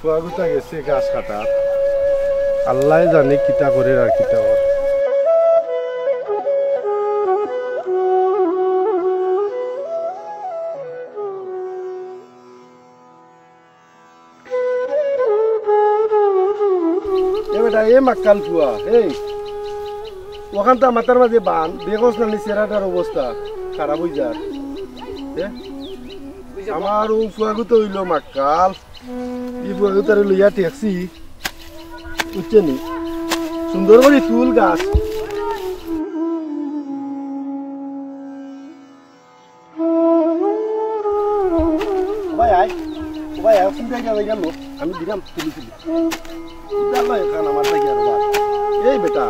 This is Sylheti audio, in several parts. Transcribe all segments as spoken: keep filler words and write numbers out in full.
ফুয়াগুতা গেছে ঘাস কাটাত। আল্লায় জানে কিতা করের আর কিতা করের। এ বেটা, এ মাক্কাল ফুয়া, এই, অখানতা মাথার মাঝে বান, দেখোস না নি চেহারাটার অবস্থা খারাপ অই যার। এ? আমার অউ ফুয়াগুতা অইলো মাক্কাল। ই ফুয়াগুতারে লইয়া ঠেকছি, বুঝছো নি? সুন্দর করি তুল ঘাস। ও ভাই, আয়। ও ভাই, আয়, কোন জায়গায় ভাই গেল? আমি দিলাম তুলি তুলি। কুদাল লয় কান আমার ভাই আর ভাই। এই বেটা,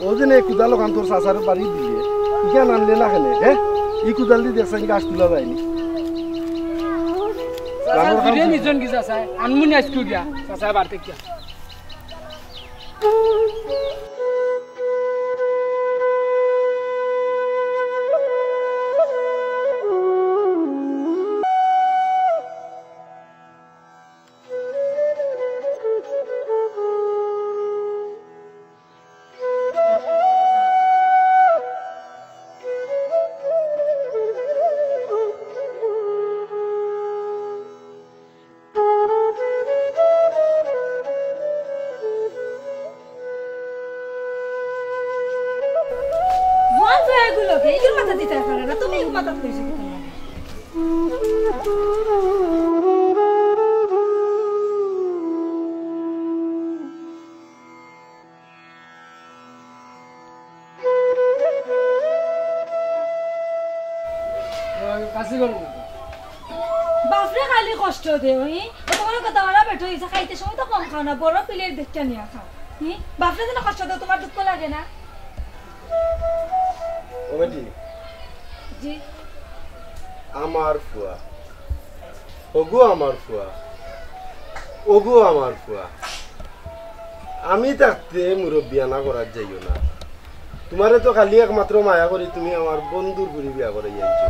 ও যে নে কুদাল কান তোর চাচার বাড়ি দিলে, ইখান আনলে না কেনে, হে? ই কুদাল দি দেখছনি ঘাস তুলা যায়নি। চাচা, রামর কাম দিলে কি? নিজন কি চাচা? আনমুনি আইজকু গিয়া, চাচা বাড়িত গিয়া। জোয়ান জোয়ান এগুলোকে, এগুলো মাথা দিতে পারে না, তুমি এগুলো মাথা তুলে এসে দিতে পারো না। বাপরে খালি কষ্ট দেও, হি? অত বড় কথা ওরা বেটা অইছে, খাইতে সময় তো কম খাও না, বড় প্লেট দেখতে নিয়া খাও। হি? বাপরে যেন কষ্ট দেও, তোমার দুঃখ লাগে না? ও বেটি। জি। আমার ফুয়া। ওগো আমার ফুয়া। ওগো আমার ফুয়া। আমি থাকতে মুরব্বিয়ানা করাত যাইও না। তুমারে তো খালি একমাত্র মায়া করি, তুমি আমার বন্ধুর ফুরি বিয়া করাইয়া আনছো।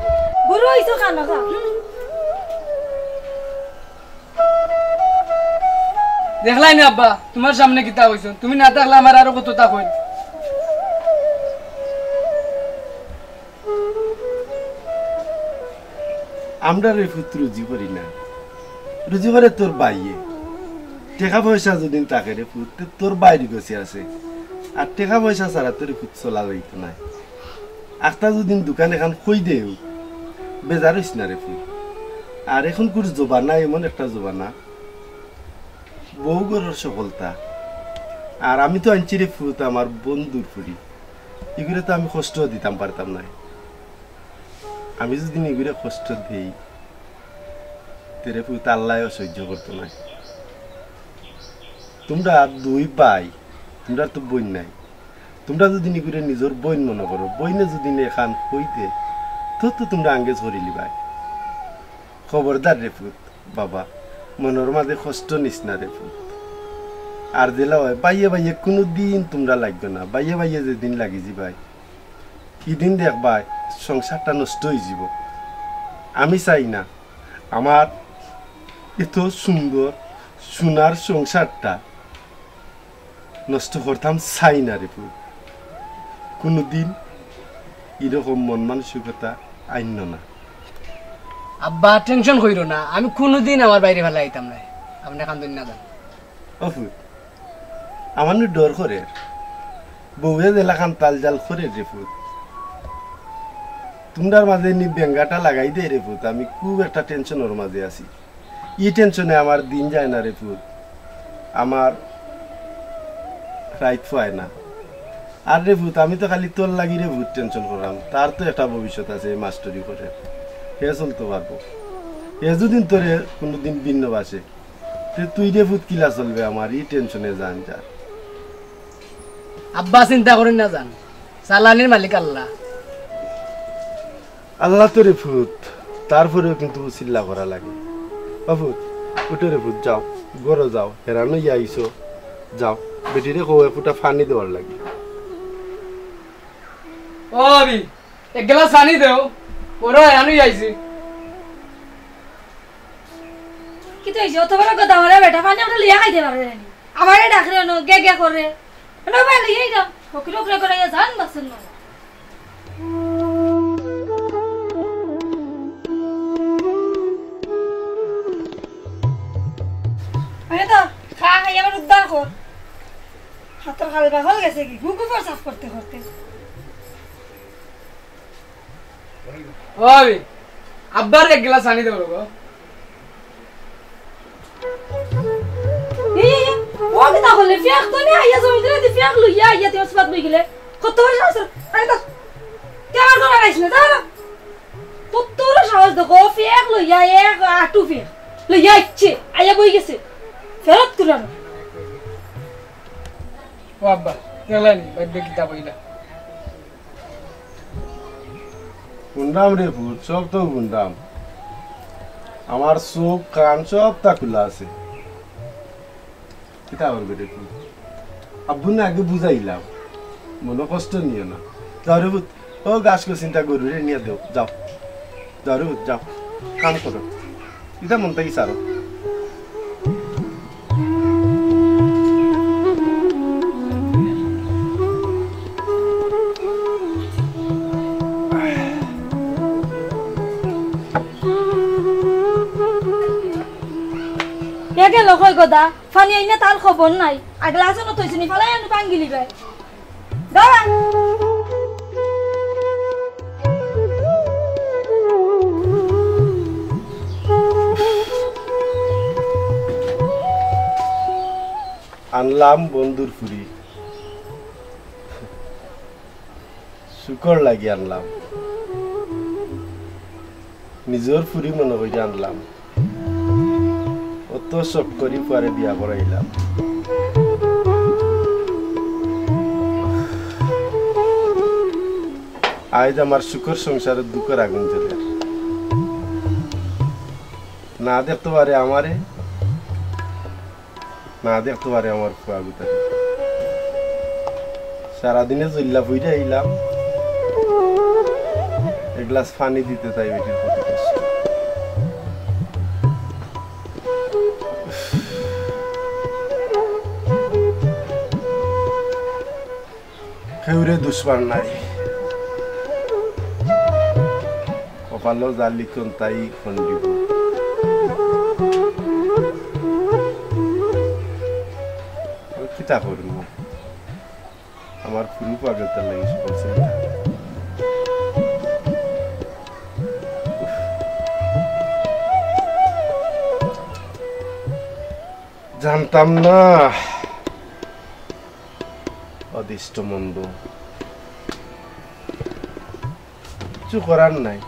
বুড়ো অইছো কানো খা। দেখলায় নি আব্বা, তুমার সামনে কিতা কইছইন? তুমি না থাকলে আমার আরো কততা কইন। আমরা রে পুত রুজি করি না, রুজি করে তোর ভাইয়ে। টেকা পয়সা যুদি থাকে রে পুত, তে তোর ভাইর গেছে আছে। আর টেকা পয়সা ছাড়া তো রে পুত চলা যাইতো নায়। আখতা যুদি দোকান এখান কই দেও, বেজার অইস না রে পুত। আর এখনকুর জমানা এমন একটা জমানা, বউ ঘরর সফলতা। আর আমি তো আনছি রে পুত আমার বন্ধুর ফুরি, ইগুরে তো আমি কষ্ট দিতাম পারতাম নায়। আমি যুদি ইগুরে কষ্ট দেই, তে রে পুত আল্লায় অসহ্য করতো নায়। তুমরা দুই ভাই, তুমরার তো বইন নাই। তুমরা যুদি ইগুরে নিজর বইন মনো করো, বইনে যুদি এখান কইতে, তো তো তুমরা আঙ্গেজ করিলিবায়। খবরদার রে পুত, বাবা, মনর মাঝে কষ্ট নিস না রে পুত। আর যেলা অয়, ভাইয়ে ভাইয়ে কুনুদিন তুমরা লাগিও না, ভাইয়ে ভাইয়ে যেদিন লাগি যিবায়, ইদিন দেখবায় সংসারটা নষ্ট অইযিবো। আমি চাই না আমার এত সুন্দর সোনার সংসারটা নষ্ট করতাম চাই না রে পুত। কুনুদিন ইরকম মন মানসিকতা আইন্নো না। আব্বা, টেনশন কইরো না, আমি কুনুদিন আমার ভাইরে ফালাই আইতাম নায়। আপনে কান্দইন না যান। ও পুত, আমার নু ডর করের। বউয়ে যেলাখান তালজাল করের রে পুত। তুমরার মাঝে নি বেঙ্গাটা লাগাই দেয় রে পুত, আমি খুব একটা টেনশনর মাঝে আছি। ই টেনশনে আমার দিন যায় না রে পুত, আমার রাইত পায় না। আর রে পুত, আমি তো খালি তোর লাগি রে পুত টেনশন কররাম। তার তো একটা ভবিষ্যৎ আছে, মাস্টরি করে, হে চলতো পারবো। হে যুদি তোরে কুনুদিন ভিন্নবাসে, তে তুই রে পুত কিলা চলবে আমার ই টেনশনে জান যা। আব্বা, চিন্তা করইন না যান, চালানির মালিক আল্লাহ। আল্লাহ তো রে পুত, তারপরেও কিন্তু উছিল্লা করা লাগে। ও পুত, উঠো রে পুত, যাও, ঘরো যাও, হেরান অইয়া আইছো, যাও, বেটিরে কও এক ফুটা পানি দেওয়ার লাগি। ও ভাবি, এক গ্লাস পানি দেও, বড় হেরান অইয়া আইছি। কিতা অইছে? অত বড় গদা মারা বেটা, পানি আমরা লইয়া খাইতে পারে না নি? আমারে ডাকরে অনো, গে গে করে। আমরা ভাই লইয়াই যাও। ফকির ফকির করে ইয়া জান বাসন না। আরে তো, খা, খাই আমার উদ্ধার কর। হাতর খাল বাকল গেছে কি? গুগু ফর সাফ করতে করতে। ও ভাবি, আব্বার এক গ্লাস আনি দেও গো। এই, এই, এই, ও কিতা করলে? ফিয়াক তো নি, আইয়া জমিদারে দি ফিয়াক লইয়া আইয়া তুই আসপাত বই গেলে। কত বড় সাহস? আরে তো, তুই আমার ঘরে আইস না, দাঁড়া। কত বড় সাহস দেখো, ফিয়াক লইয়া, এক আটু ফিয়াক লইয়া আইছে, আইয়া বই গেছে। ফেরত করে আনো। ও আব্বা, দেখলানি, বাইরে কিতা বইলা। হুনরাম রে পুত, সব তো হুনরাম। আমার চউখ কান সবতা খুলা আছে। কিতা করবে রে পুত? আব্বু না আগে বুঝাইলাম, মনো কষ্ট নিও না। যাও রে পুত, ও গাছ কো চিন্তা করবে রে, নিয়ে দেও, যাও। যাও রে পুত, যাও, কাম করো। ইটা মন থাকি সারো। এ গেল কই গদা? পানি আইনা তার খবর নাই। আগলা আসো না তৈছনি ফালাই আনু পাঙ্গিলি বাই। দাঁড়া। আনলাম বন্ধুর ফুরি, শুকর লাগি আনলাম, নিজর ফুরি মনো করি আনলাম। অত শখ করি পরে বিয়া করাইলাম। আইজ আমার সুখর সংসারর দুঃখর আগুন জ্বলে। না দেখতে পারে আমারে, না দেখতে পারে আমার ফুয়া গুতারে। সারাদিনে জইল্লা ফুইরে আইলাম, এক গ্লাস পানি দিতে তাই বেটির কত কষ্ট। কেউরে দুশ্মন নাই, কপালো যা লিখন তাই খণ্ডিব। আমি কিতা করমু? আমার ফুরু পাগল তার লাগি সে বলছে। জানতাম না, অদৃষ্ট মন্দ। কিচ্ছু করার নাই।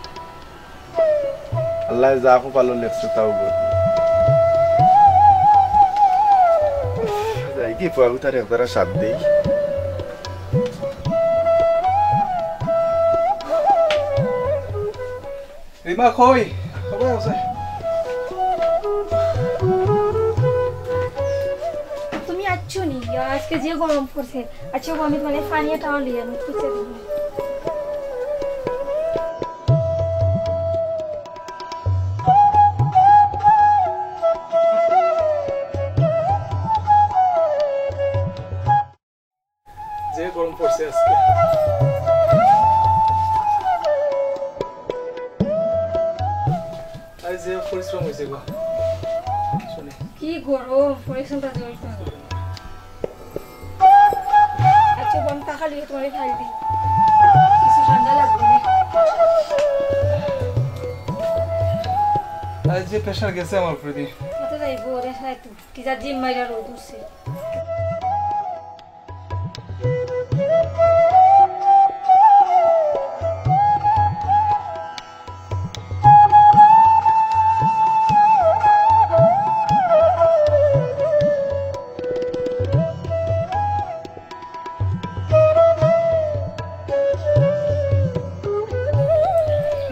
আল্লায় যা কপালো লেখছে তাও ঘটবে। যাই কি, ফুয়াগুতারে একদারা সাথ দেই। রিমা কই? খবর আছে? তুমি আছো নি? ইয়া, আজকে যে গরম পড়ছে। আচ্ছা, আমি তোমার পানি একটা লিয়ে আমি খুঁজে দিই। যে গরম পড়ছে আজকে। আজ যে পরিশ্রম হয়েছে গো। শুনি। কি গরম, পরিশ্রমটা জড়িত। আচ্ছা, বন্ধ থাকালি তোমার খাই দি। কিছু ঠান্ডা লাগবে না। আজ যে প্রেশার গেছে আমার উপরে দিয়ে। কত যাইবো রে, সাই তো। কি যা জিম মাইরা রোদ উঠছে।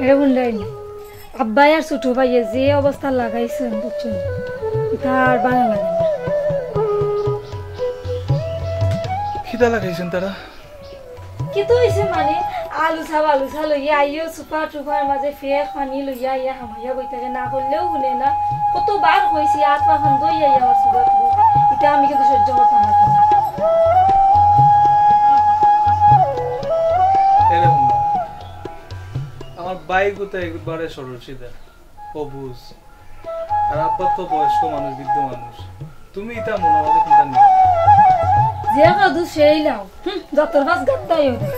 এরে বুন্ডাইনি। আব্বায় আর ছোট ভাইয়ে যে অবস্থা লাগাইছইন, বুঝছইন, ইতা আর ভালা লাগে না। কিতা লাগাইছইন তারা? কিতা অইছে মানে, আলু চা, আলু চা লইয়া আইও, সুপা টুপার মাঝে ফেক পানি লইয়া আইয়া হামাইয়া বই থাকে, না করলেও হুনে না। কতবার কইছি, আত পা খান ধইয়া আমার সুগাত। ইটা আমি কিন্তু সহ্য করতাম না। এরে হুনো, আমার ভাই গুতা একবারে সরল সিধা, অবুঝ। আর আব্বা তো বয়স্ক মানুষ, বৃদ্ধ মানুষ। তুমি ইতা মনে মনে চিন্তা নিও না। যে কদু সেই লাও। হুম, যতর ফাঁস গাদ্দাই ওদের।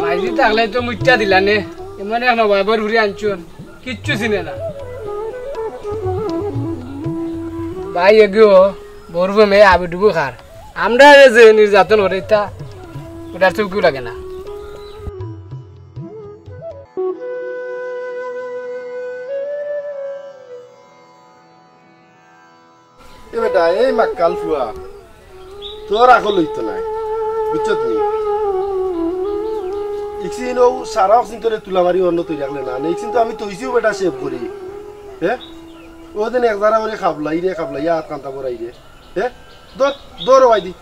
মাইজি থাকলে তো মুইচ্ছা দিলা নে। এমন এক নবাবর ঘুরে আনছুন, কিচ্ছু চিনে না। ভাই এগিয়ে বউর বমে আবি ডুবু খার। আমরা যে নির্যাতন করে তা ওটার চোখেও লাগে না। এ বেটা, এই মাক্কাল ফুয়া, তোর আকল অইতো নায়, বুঝছত নি? ইকসিন ও সারা অকসিন তোরে তুলা মারি অন্য তৈরি রাখলে না, ইকসিন তো আমি তৈছিও বেটা সেভ করি, হ্যাঁ? ও দিন এক জারা ওরে খাবলাই রে, খাবলাই আত কান্তা পড়াই রে, হ্যাঁ? দৌড়, দৌড় ভাই দি।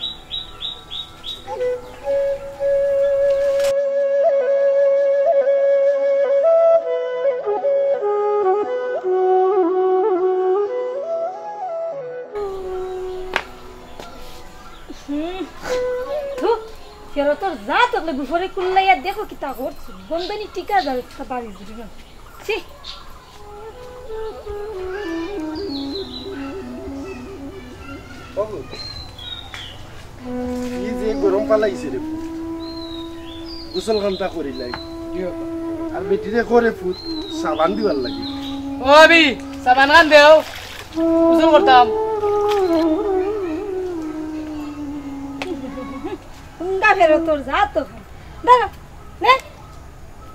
হুম। থু, ফেরতর যা তকলে গুফরে কুল্লাইয়া দেখো কিতা করছে। গন্ধনি টিকা যাবে, কিতা বাড়ি দিবি না। ছি। বাবু, ই যে গরম পালাইছে রে পুত, গোসল খান্তা করিলাই। আর বেটিরে করে পুত, সাবান দিবার লাগি। ও আবি, সাবান খান দেও, গোসল করতাম। হুঙ্গা ফেরতর যা তো। দাঁড়া, নে।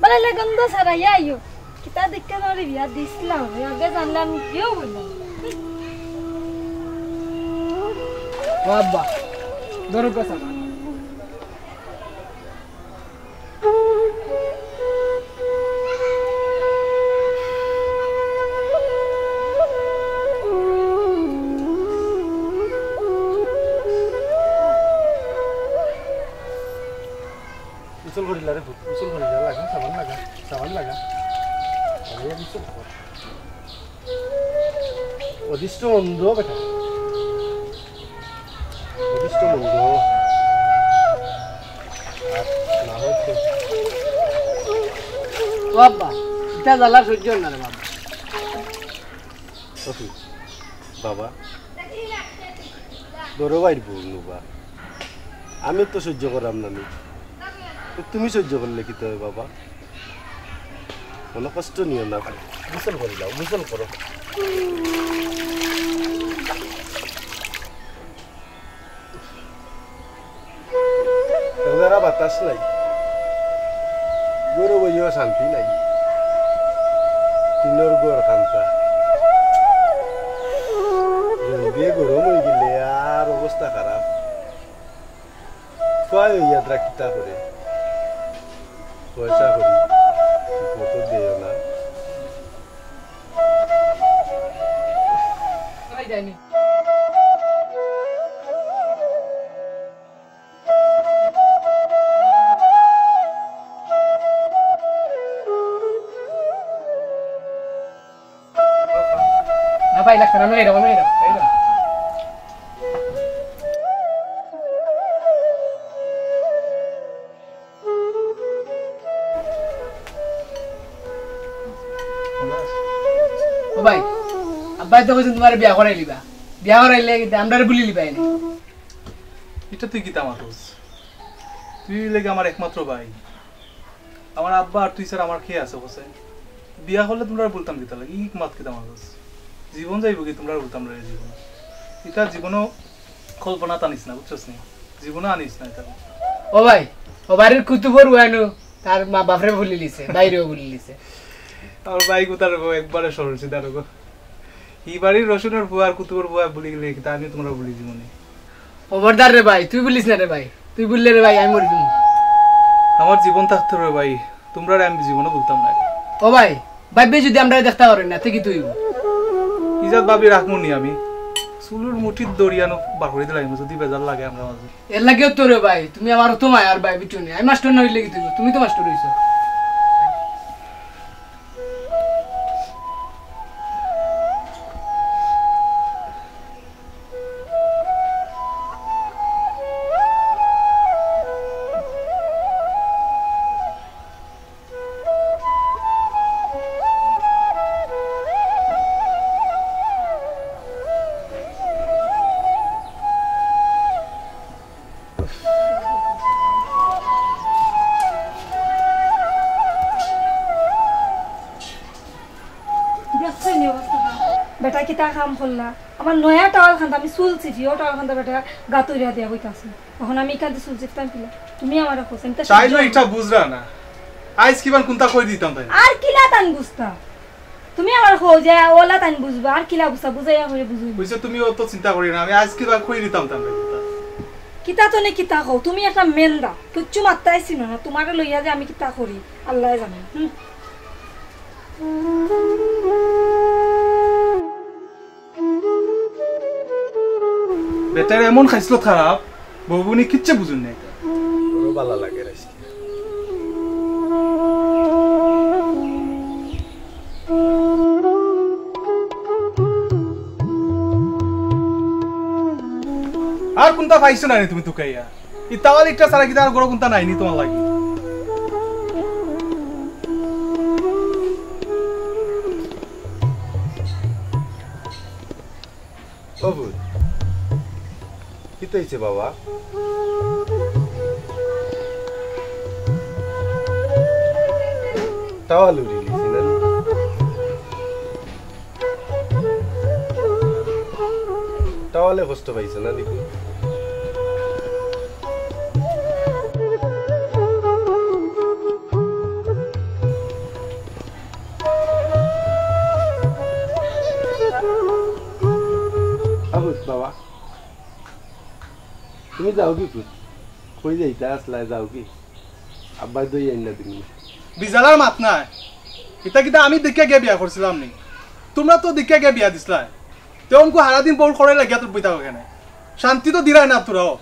বালা লে গন্ধ সারাইয়া আইও। কিতা দেখতে নরে বিয়া দিছিলাম, আগে জানলে আমি বিয়েও বললাম। ও আব্বা, ধরো কথা না। গোসল করিলা রে পুত, গোসল করিলা, লাগা, সাবান লাগা, সাবান লাগা। আরে, গোসল কর। অদৃষ্ট মন্দ বেটা। অদৃষ্ট মন্দ। আর না হইতে। ও আব্বা, ইটা জ্বালা সহ্য হয় না রে বাবা। ও তুই, বাবা, বড় ভাইর বউ নুবা, আমি তো সহ্য করাম না নি। তো তুমি সহ্য করলে কিতা অয় বাবা? মনে কষ্ট নিও না। গোসল করি লাও, গোসল করো। এগুলারা বাতাস নাই, ঘরো বইয়াও শান্তি নাই। টিনর ঘর খান্তা, রইদে গরম অই গেলে আর অবস্থা খারাপ। কয় অইয়া দ্রা কিতা করে, পয়সা করি ঠিক মতো দেও না। না ভাই, লাগছে না, আমি খাইরাম, আমি খাইরাম, খাইরাম। ও ভাই, আব্বায় তো কইছইন তুমারে বিয়া করাইলিবা। বিয়া করাইলে কিতা আমরারে ভুলিলিবা এনে? ইটা তুই কিতা মাতস? তুই অইলে গি আমার একমাত্র ভাই। আমার আব্বা আর তুই ছাড়া আমার কে আছে, হোসেন? বিয়া করলে তুমরারে ভুলতাম কিতা লাগি? ই মাত কিতা মাতস? জীবন যাইবোগি তুমরারে ভুলতাম রে জীবন। ইতা জীবনও কল্পনাত আনিস না, বুঝছস নি? জীবনও আনিস না ইতা। ও ভাই, ও বাড়ির কুতুবর ওয়ানু তার মা বাপরে ভুলিলিছে, ভাইরেও ভুলিলিছে। আমার ভাই কুতার গো, একবারে সরল সিধা গো। ই বাড়ির রসুনর ফুয়া আর কুতুবর ফুয়া ভুলি গেলে কিতা আমি তুমরারে ভুলি জীবনে। খবরদার রে ভাই, তুই ভুলিস না রে ভাই, তুই ভুললে রে ভাই আমি মরি যাইমু। আমার জীবন থাকতে রে ভাই, তুমরারে আমি জীবনও ভুলতাম না। ও ভাই, ভাইবে যদি আমরারে দেখতা পারইন না, তে কিতা অইবো? ইজাত ভাবি রাখমু নি আমি। চুলর মুঠিত দড়িয়ানো বার করি দিলাম, যদি বেজার লাগে আমরা মাঝে। এর লাগিও তো রে ভাই, তুমি আমার তো মায়ার ভাই, বুঝছো নি? আমি মাস্টার না অইলে কিতা অইবো, তুমি তো মাস্টার অইছো। দেখছো নি অবস্থা? বেটা কিতা কাম করলা? আমার নয়া টাওয়াল খান্তা, আমি চুল চিফি, ও টাওয়াল খান্তা বেটা গাত উড়িয়া দিয়া বইতাছে। এখন আমি ইখান দি চুল চিফতাম কিলা? তুমি আমারে কইছো, আমি তো তাই সহ্য না, ইটা বুঝরা না। আইজ কিবান কুনতা কই দিতাম তাই। আর কিলা তান বুঝতা? তুমি আমারে কও যে ওলা তান বুঝবা, আর কিলা বুঝতা? বুঝাইয়া কইরে বুঝুন। বুঝছো, তুমি অত চিন্তা করি না, আমি আইজ কিবান কই দিতাম তাই। কিতা তো নে কিতা কও, তুমি একটা মেন্দা, কিচ্ছু মাত্তাই চিনো না, তোমারে লইয়া যে আমি কিতা করি, আল্লায় জানে। হুম। বেটার এমন খাইছলত খারাপ, বউবুনি কিচ্ছু বুঝুন না ইতা। বড় ভালা লাগে আজকে। আর কুনতা পাইছো না নি তুমি তুকাইয়া? ই টাওয়াল ইটা ছাড়া কিতা আর ঘরো কুনতা নাই নি তোমার লাগি? ও পুত, কিতা অইছে বাবা? টাওয়াল উড়ি গেছে না? টাওয়ালে কষ্ট পাইছে না দেখি? আবুত বাবা, তুমি যাওগি পুত? কই যাইতা আছলায়, যাওগি? আব্বায় দই আইন্না দিমু। বিজালার মাত নাই। ইতা কিতা আমি দেখিয়া গিয়া বিয়া করছিলাম নি? তোমরা তো দেখিয়া গিয়া বিয়া দিছলায়। তে অনকু হারাদিন বউর খড়াই লাগিয়া তোর বইতা কেনে? শান্তি তো দিরায় না তোরাও।